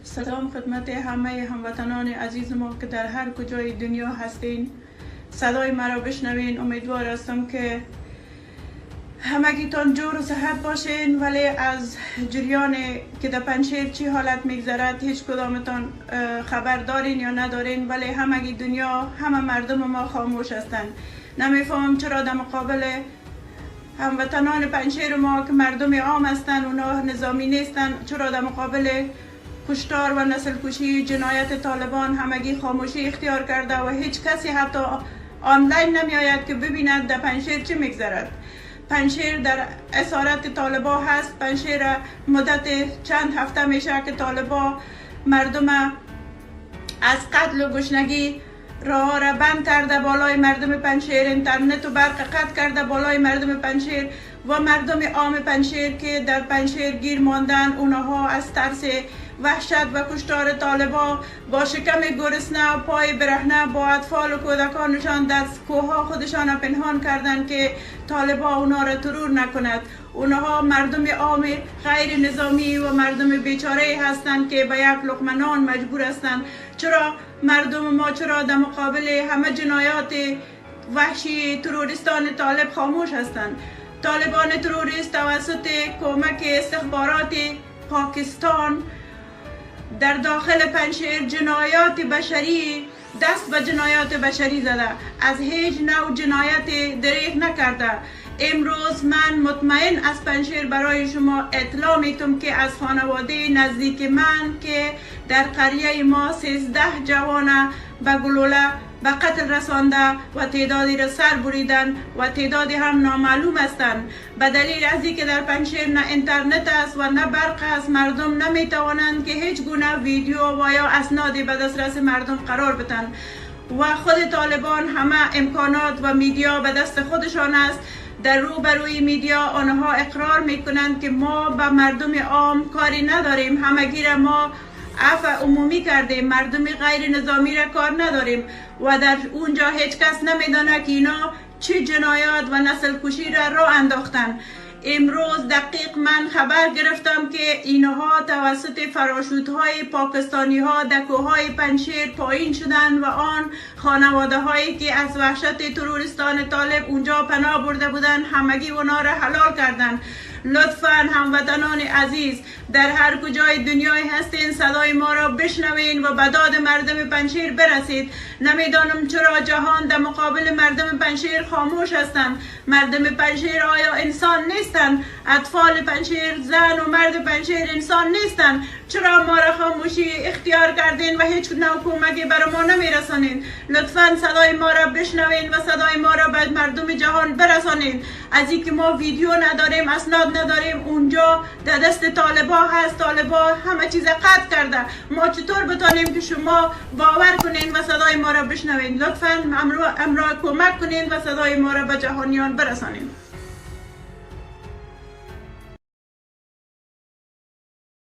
سلام خدمت همه هموطنان عزیز ما که در هر کجای دنیا هستین، صدای مرا بشنوین. امیدوار هستم که همگیتان جور و صحت باشین، ولی از جریان که در پنجشیر چی حالت میگذرد هیچ کدامتان خبر دارین یا ندارین، ولی همگی دنیا، همه مردم ما خاموش هستند. نمیفهمم چرا در مقابل هموطنان پنجشیر ما که مردم عام هستند، اونا نظامی نیستند، چرا در مقابل کشتار و نسل کشی جنایت طالبان همگی خاموشی اختیار کرده و هیچ کسی حتی آنلاین نمی آید که ببیند در پنجشیر چه میگذرد. پنجشیر در اسارت طالبا هست. پنجشیر مدت چند هفته میشه که طالبا مردم از قتل و گشنگی راه را بند کرده بالای مردم پنجشیر، اینترنت و برق قطع کرده بالای مردم پنجشیر و مردم عام پنجشیر که در پنجشیر گیر ماندن، اونها از ترس وحشت و کشتار طالبا با شکم گرسنه و پای برهنه با اطفال و کودکانشان در کوهها خودشان پنهان کردند که طالبا اونا را ترور نکند. اونها مردم عام غیر نظامی و مردم بیچاره هستند که به یک لقمه نان مجبور هستند. چرا مردم ما، چرا در مقابل همه جنایات وحشی تروریستان طالب خاموش هستند؟ طالبان تروریست توسط کمک استخبارات پاکستان در داخل پنجشیر جنایات بشری، دست به جنایات بشری زده، از هیچ نوع جنایت دریغ نکرده. امروز من مطمئن از پنجشیر برای شما اطلاع میتم که از خانواده نزدیک من که در قریه ما 13 جوان به گلوله به قتل رسانده و تعدادی را سر بریدن و تعدادی هم نامعلوم هستند. به دلیل از اینکه در پنجشیر نه اینترنت است و نه برق است، مردم نمی توانند که هیچ گونه ویدیو و یا اسنادی به دسترس مردم قرار بدن و خود طالبان همه امکانات و media به دست خودشان است. در روبروی media آنها اقرار میکنند که ما به مردم عام کاری نداریم، همگی را ما عفو عمومی کردیم، مردم غیر نظامی را کار نداریم و در اونجا هیچ کس نمیدانه که اینا چه جنایات و نسل کشی را راه انداختن. امروز دقیق من خبر گرفتم که اینها توسط فراشوت های پاکستانی ها در کوههای پنجشیر پایین شدن و آن خانواده هایی که از وحشت تروریستان طالب اونجا پناه برده بودن، همگی اونا را حلال کردن. لطفا هموطنان عزیز، در هر کجای دنیای هستین، صدای ما را بشنوین و به داد مردم پنجشیر برسید. نمیدانم چرا جهان در مقابل مردم پنجشیر خاموش هستند. مردم پنجشیر آیا انسان نیستند؟ اطفال پنجشیر، زن و مرد پنجشیر انسان نیستند؟ چرا ما را خاموشی اختیار کردین و هیچ نوع کمکی برای ما نمیرسانین؟ لطفا صدای ما را بشنوین و صدای ما را به مردم جهان برسانین. از اینکه ما ویدیو نداریم، اسناد نداریم، اونجا در دست طالبا هست. طالبا همه چیز قطع کرده. ما چطور بتانیم که شما باور کنین و صدای ما را بشنوین؟ لطفا امرا کمک کنین و صدای ما را به جهانیان برسانین.